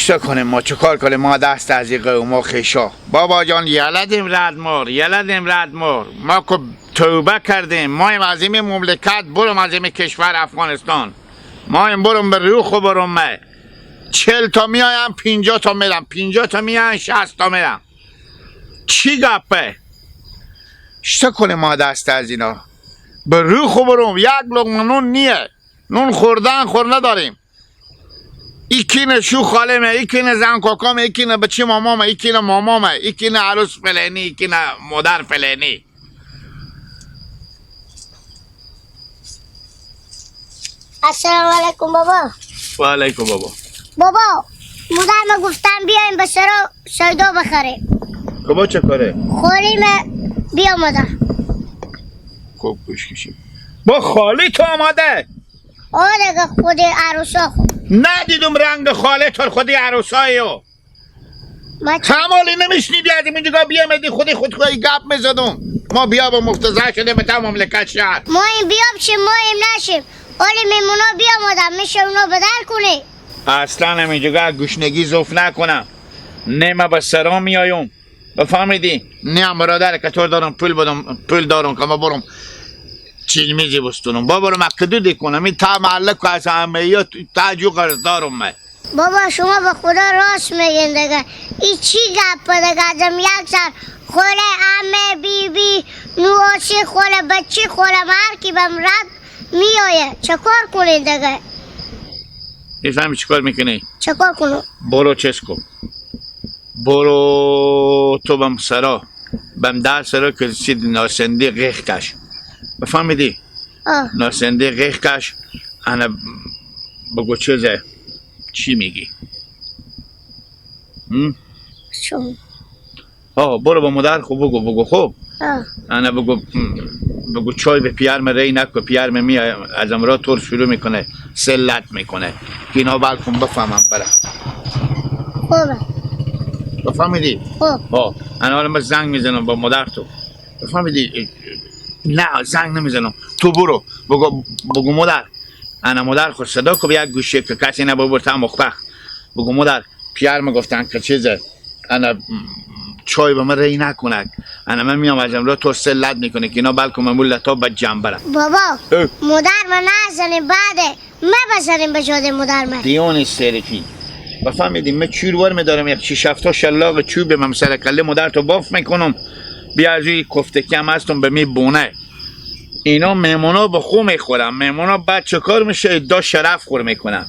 چه کنیم ما؟ چه کار کنیم ما دست از این قوم و خیشا؟ بابا جان یلدیم ردمار، یلدیم ردمار. ما که توبه کردیم، ما ایم از این مملکت برم، از این کشور افغانستان ما ایم برم، به روخ و برم. مه 40 تا میایم، 50 تا میرم، 50 تا میایم، 60 تا میرم. چی گپه؟ چه کنیم ما دست از اینا؟ به روخ و برم. یک لقمه نون نیه، نون خوردن خور نداریم. یکی نه شو خالمه، یکی نه زن کاکامه، یکی نه بچه مامامه، یکی نه مامامه، یکی نه عروس فلانی، یکی نه مادر فلانی. السلام علیکم بابا. و علیکم بابا. بابا مادر ما گفتم بیایم به سرا سیدا بخریم. بابا چه کاره؟ خوریم بیا مادر. خوب گوش کشیم. با خالی تو آماده؟ آره دیگه خود عروسا. ندیدم رنگ خاله تو خودی عروساییو. کمالی نمیشنیدی از اینجا بیامدی خودی خود خودی گپ میزدم. ما بیا با مفتزه شده به تا مملکت شهر. ما این بیام شیم ما این نشیم. ولی میمونا بیا مادر میشه اونا بدر کنی. اصلا همینجا گوشنگی زوف نکنم. نه ما به سرا میایم. بفهمیدی؟ نه برادر که تو دارم پول بدم، پول دارم که ما برم چین میزی بستونم. بابا رو مقدودی کنم. این تا محله که از همه تا جو قرض دارم من. بابا شما به خدا راست میگین دیگه. این چی گپ دیگه؟ ازم یک سر خوله عمه بی بی نواسی خوله بچه خوله هر کی بهم رد میآیه. چه کار کنین دیگه؟ میفهمی چیکار میکنی؟ چه کار کنم؟ برو چیز کن، برو تو بم سرا بم در سرا که سید ناسندی غیخ کش. بفهمیدی؟ ناسندی غیخ کش. انا بگو چیزه چی میگی؟ برو با مادر خب بگو، بگو خب انا بگو، بگو چای به پیرم ری نکن، پیرم می از امرا طور شروع میکنه سلت میکنه که اینا بلکن بفهمم برم. خوبه. بفهمیدی؟ خوب. انا حالا من زنگ میزنم با مادر تو. بفهمیدی؟ نه زنگ نمیزنم، تو برو بگو، بگو مادر انا مادر خود صدا کو یک گوشه که کسی نبرد تا مخبخ. بگو مادر پیرم گفتن که چیزه انا چای به من ری نکنه، انا من میام از امرا تو سلت میکنه که اینا بلکه من لتا به جنب برم. بابا مادر من نزنیم بعده ما بزنیم به جاده مادر من. دیون سرکی. بفهمیدی؟ من چور ور میدارم یک 6 7 تا شلاق چوب من سر کله مادر تو باف میکنم. بیا از روی کفتکی هم هستم به می بونه. اینا مهمونا به خو میخورن، مهمونا بعد چه کار میشه؟ ادعا شرف خور میکنن.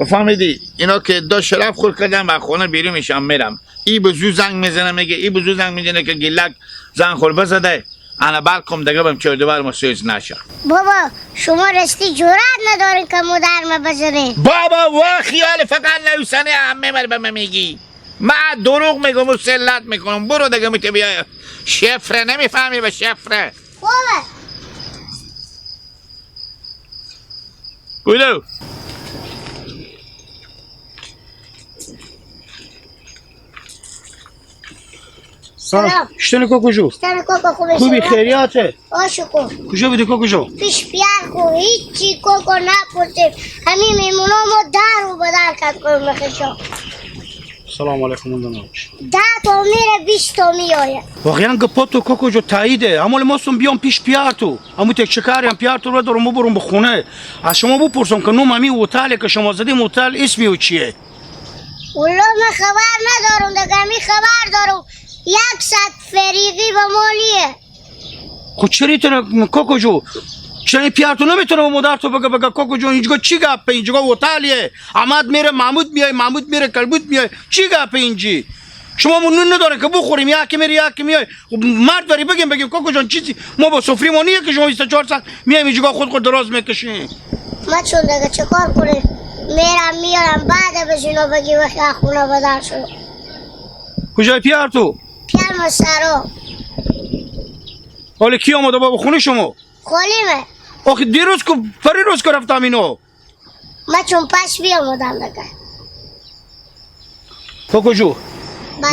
بفهمیدی؟ اینا که ادعا شرف خور کردن و خونه بیرون میشم میرم. ای به زو زنگ میزنه میگه، ای به زو زنگ میزنه که گیلک زنگ خور بزده. انا بلکم دیگه بهم چه دوبار مسوز نشه. بابا شما راستی جرأت ندارین که مادر ما بزنی. بابا وا خیال فقط نویسنه عمه مر به من میگی. من دروغ میگم و سلت میکنم. برو دیگه میته بیا شفره نمیفهمی به شفره. خوبه. بودو. سلام. شتن کوکو جو. شتن کوکو خوبی؟ خوبی خیریاته. آشکو. کجا بودی کوکو جو؟ پیش پیار کو هیچی کوکو نپرسیم. همین میمونا ما در و بدر کرد کنم بخشا. سلام علیکم اندناش. 10 تا میره 20 تا میآید. واقعا گپا تو کوکو جو تاییده. همون ماستم بیام پیش پیار تو. همون تک چکاریم پیار تو رو دارم ببرم به خونه. از شما بپرسم که نوم همین هتل که شما زدیم هتل اسمی او چیه؟ والله من خبر ندارم دیگه، می خبر دارم. 100 فریقی به مالیه. خب چرا تو کوکو جو؟ چرا پیار تو نمیتونه به مادر تو بگه بگه کوکو جون اینجا چی گپه؟ اینجا هتلیه. احمد میره محمود میای، محمود میره کلبوت میای. چی گپه اینجی؟ شما مون نداره که بخوریم، یکی میره یکی میای. خب مرد داری بگیم بگیم کوکو جان چیزی ما با سفری ما نیه که شما 24 ساعت میایم اینجا خود خود دراز میکشیم. ما چون دیگه چه کار کنیم؟ میرم میارم بعد به اینا بگی وقتی خونه بدر شد. کجای پیار تو؟ پیار سرا. حالا کی آمده بابا خونه شما؟ خالیمه. آخه دیروز که پری روز که رفتم اینو. ما چون پس بیامدم دیگه. تو کجا؟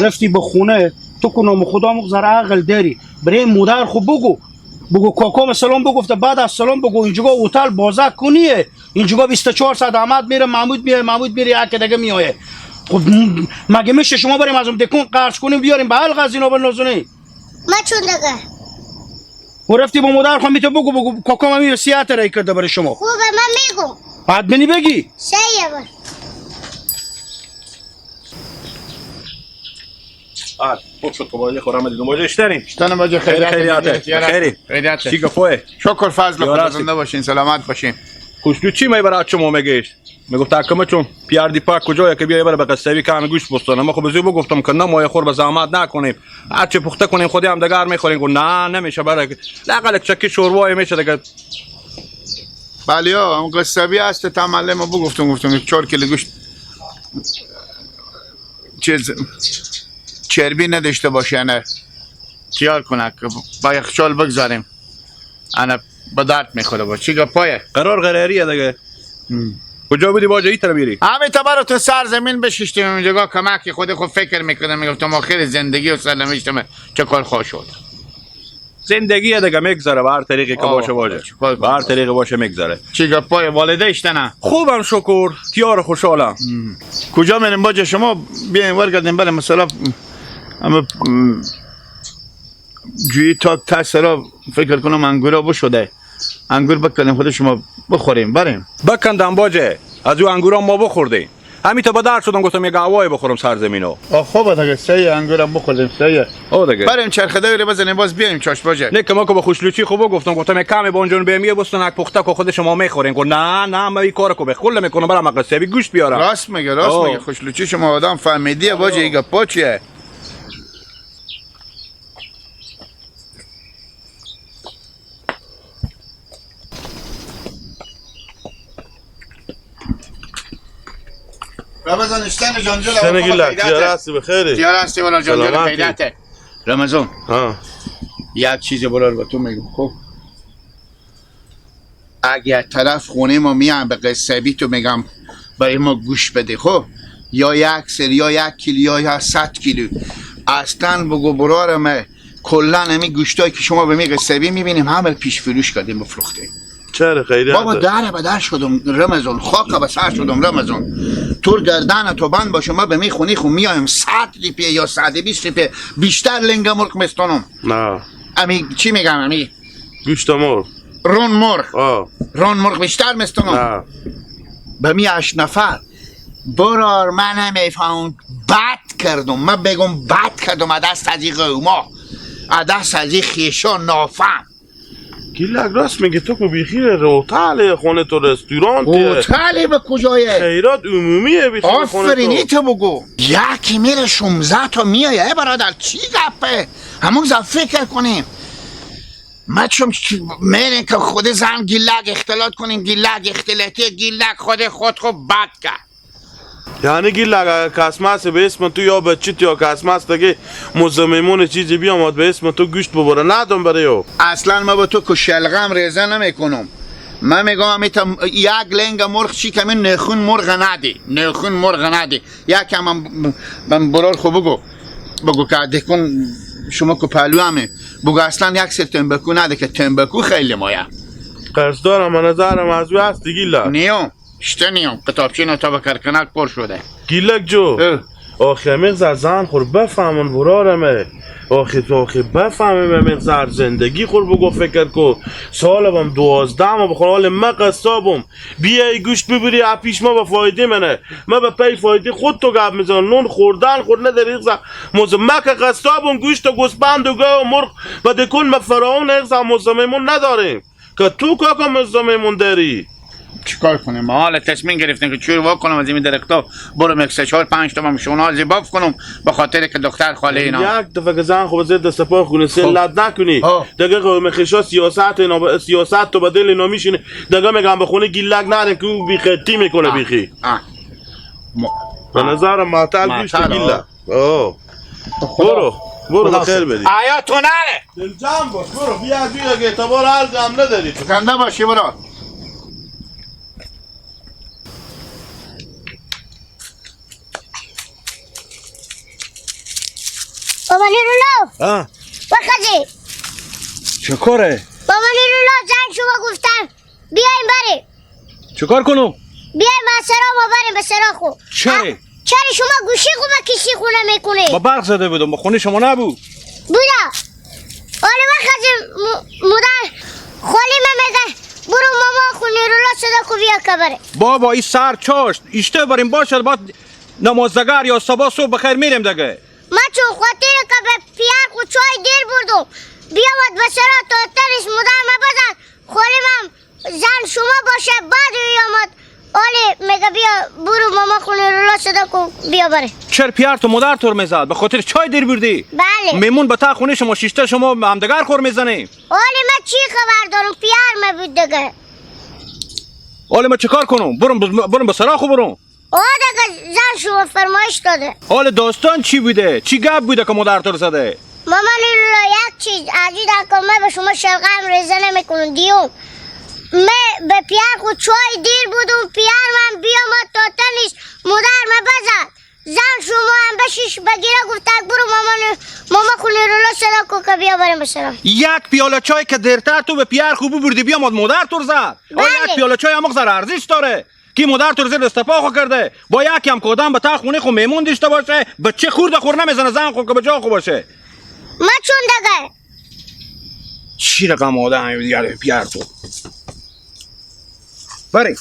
رفتی به خونه تو که نام خدا مغزر عقل داری. برای مادر خو بگو. بگو کاکا مثلا بگفته بعد از سلام بگو اینجا هتل بازه کنیه. اینجا 24 ساعت احمد میره محمود میره محمود میره یک دیگه میایه. خب مگه میشه شما بریم از اون دکون قرض کنیم بیاریم به حلق از اینا بنازونی؟ ما چون دیگه و رفتی با مادر خواهم تو بگو بگو کاکام همی وصیت رای کرده برای شما. خوبه من میگم. بعد منی بگی. سیه بر. خوب شد که باید خورم دیدم باید اشتریم اشتریم باید خیریت خیری خیریت چی گفوه شکر فضل خدا زنده باشین سلامت باشین. خوشلو چی می برات شما میگیش میگفت حکمه چون پیاردی پاک کجا که بیای بره به قصابی کم گوشت بستانه. ما خب زیبو گفتم که نه ما خور به زحمت نکنیم هرچه پخته کنیم خودی هم دگر میخوریم. گفت نه نمیشه برای لاقل چکی شوروای میشه دیگه. بله ها قصابی هست تمله ما بگفتم گفتم 4 کیلو گوشت چیز چربی نداشته باشه نه تیار کنه که با یخچال بگذاریم انا به درد میخوره. با چی گپایه قرار قراریه دیگه. کجا بودی باجه ای تر میری؟ همه تا برا تو سرزمین بششتیم اینجا کمک خود فکر میکردم میگفتم آخر زندگی و سرنوشتم چه کار خواه شد. زندگی دیگه میگذره به هر طریقی که باشه باشه به هر طریقی باشه میگذره. چی گپای والده اشتنه؟ خوبم شکر تیار خوشحالم. کجا میریم باجه شما بیاین ورگردیم بریم مثلا اما جویی تا تسرا فکر کنم انگورا بشده انگور بکنیم خود شما بخوریم بریم. بکندم باجه از او انگورا ما بخوردیم همین تا به در شدم گفتم یک هوای بخورم سرزمینو. آ خوبه دیگه سه انگورم بخوریم سه. او دیگه بریم چرخ دوری بزنیم باز بیایم چاش باجه. نه که ما که با خوشلوچی خوبو گفتم گفتم یک کمی بانجون بیام یه بستون پخته که خود شما میخورین. گفت نه نه من این کارو که به کل میکنم برام قصابی گوشت بیارم. راست میگه راست میگه خوشلوچی شما آدم فهمیدیه باجه. ایگه پاچیه رمضان اشتن جانجل اشتن تیاره هستی بخیری تیاره هستی ولا جانجل خیریته رمضان یک چیز برار با تو میگم. خب اگه طرف خونه ما میام به قصابی تو میگم برای ما گوش بده خب یا یک سر یا 1 کیلو یا 100 کیلو اصلا بگو برارم کلا همی گوشتایی که شما به می قصابی میبینیم همه پیش فروش کردیم بفروختیم. چرا خیریت بابا در به در شدم رمضان خاک به سر شدم رمضان تور گردن تو بند باشه ما به می خونی خون میایم 100 ریپیه یا 120 ریپیه بیشتر لنگ مرغ مستانم. نه امی چی میگم امی گوشت مرغ رون مرغ رون مرغ بیشتر مستانم. نه به می 8 نفر برار من نمیفهم بد کردم من بگم بد کردم از دست از این قوما از دست از این خیشا نافهم. گیلک راست میگه تو که بیخی هتل خونه تو رستوران هتل به کجایه؟ خیرات عمومیه بیخی خونه تو. آفرین تو بگو یکی میره 16 تا میایه برادر چی گپه همون زن فکر کنیم ما چون میریم که خود زن گیلک اختلاط کنیم گیلک اختلاطی گیلک خود خود بد کرد. یعنی گیلک کسماس به اسم تو یا بچیت یا کسماس دیگه مزممون چیزی بیامد به اسم تو گوشت ببره ندم برای او. اصلا ما با تو که شلغم ریزه نمیکنم. من میگم یک لنگ مرغ چی کمی نخون مرغ ندی نخون مرغ ندی یکم من برار خو بگو بگو که دکون شما که پهلو همه بگو اصلا یک سر تنبکو نده که تنبکو خیلی مایه. قرض دارم من نظرم از او هست گیلک. نیوم شته نیوم کتابچین تا به کرکنک پر شده. گیلک جو آخه مغزر زن خور بفهمون برارمه آخه بفهمم مغزر زندگی خور بگو فکر کو سالم 12 ما بخور حال ما قصابم بیای گوشت ببری پیش ما به فایده منه ما به پی فایده خود تو گپ میزنم نون خوردن خور نداری مغزر ما که قصابم گوشت و گوسفند و گاو و مرغ و دکون ما فرعون مغزر مزممون نداریم که تو کاکا مزممون داری. چیکار کنیم؟ ما حالا تصمیم گرفتیم که چور وا کنم از این درختا برم 1 3 4 5 تا شونه زیباف کنم به خاطر که دختر خاله اینا یک دفعه که زن خب زیر دست پای خونه سه لد نکنی دیگه قوم خشا سیاست اینا سیاست تو به دل اینا میشینه دیگه میگم به خونه گیلک نره که او بیختی میکنه بیخی. به نظرم معطل گوشت گیلک. برو برو بخیر بدی آیا تو نره دل جمع باش برو بیا از که اعتبار هر جمع نداری تو زنده باشی برو. بابا نیرولو بخزی چه کاره؟ بابا نیرولو زن شما گفتن بیایم بریم. چه کار کنم؟ بیایم به سرا ما بریم به سرا خو. چرا؟ چرا شما گوشی خوبه کسی خونه میکنی؟ با برق زده بودم، با خونه شما نبود. بودا آره وقت مادر خالی من میگه برو ماما خونه رو صدا کو بیا کبره. بابا این سر چاشت ایشته بریم باشد، بعد نمازدگر یا صبح صبح بخیر میریم دیگه. من چون خاطر که به پیار خود چای دیر بردم بیامد به سرا تا ترش مادر ما بزن خالی من زن شما باشه بعد بیامد آله میگه بیا برو ماما خونه رو صدا کو بیا بره. چرا پیار تو مادر تو میزد؟ به خاطر چای دیر بردی؟ بله. میمون به تا خونه شما شیشته شما همدگر خور میزنیم. آله من چی خبر دارم، پیار ما بود دیگه. آله من چیکار کنم؟ برم به سرا خو برم. آه دیگه زن شما فرمایش داده. حال داستان چی بوده؟ چی گپ بوده که مادر تو رو زده؟ مامان یک چیز عجیب که من به شما شلغم ریزه نمیکنم دیوم. من به پیار خود چای دیر بودم، پیار من بیامد تا تنیش مادر من بزد زن شما هم بشیش بگیره گفت برو ماما خونه رو صدا کو که بیا بریم بسرم. یک پیاله چای که دیرتر تو به پیار خوب بردی بیامد مادر تو رو زد. بله. یک پیاله چای هم زر ارزش داره کی مادر تو رو زیر استفا خو کرده. با یکی هم کدام به تا خونه خو میمون داشته باشه بچه خورده خور نمیزنه زن خو که به جا خو باشه. ما چون دیگه چی رقم آدم دیگه پیار تو. بری.